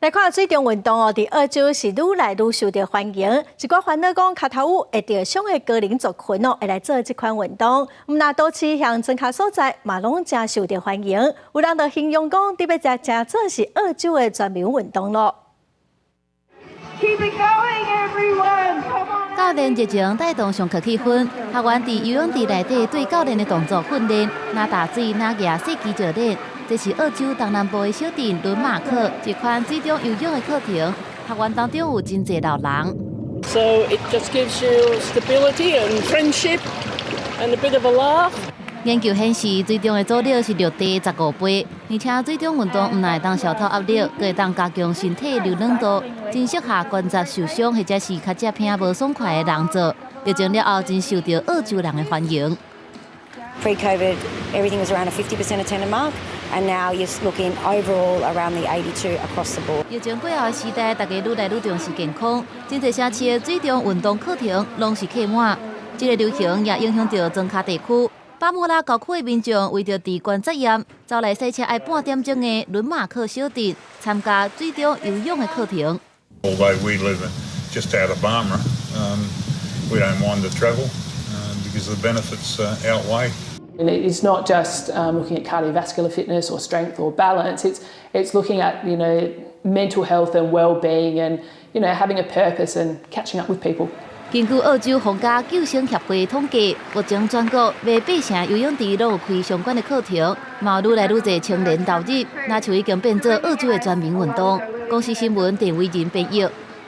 來看水中運動哦，佇澳洲是愈來愈受著歡迎。一寡煩惱講跤頭趺會著傷的高齡族群哦，會來做這款運動。毋但都市向莊跤所在嘛，攏誠受著歡迎。有人就形容講，這欲誠做是澳洲的全民運動囉。 Keep it going, everyone! Come on! 教練熱情帶動上課氣氛，學員佇游泳池內底對教練的動作訓練，若踏水，若舉細肌石鏈。這是澳洲東南部的小鎮倫馬克一款水中游泳的課程，學員當中有真濟老人。 So it just gives you stability and friendship and a bit of a laugh. 研究顯示，水中的阻力是陸地15倍，而且水中運動毋但會當消除壓力，閣會當加強身體柔軟度，真適合關節受傷或者是跤脊疼無爽快的人做。疫情了後，真受著澳洲人的歡迎。 Pre-COVID, everything was around a 50% attendance mark, and now you're looking overall around the 82 across the board. 疫情過後的時代，大家愈來愈重視健康，真濟城市的水中運動課程攏是客滿。這个流行也影響著莊跤地區。巴莫拉郊區的民眾為著治關節炎，走來駛車愛半點鐘的倫馬克小鎮參加水中游泳的課程。 Although we live just out of Barmera, we don't mind the travel because the benefits outweigh. And it's not just looking at cardiovascular fitness or strength or balance. It's looking at mental health and well-being and having a purpose and catching up with people. 根據澳洲皇家救生協會統計，目前全國約八成游泳池攏有開相關的課程，嘛愈來愈濟青年投入，若像已經變做澳洲的全民運動。公視新聞鄭偉仁編譯。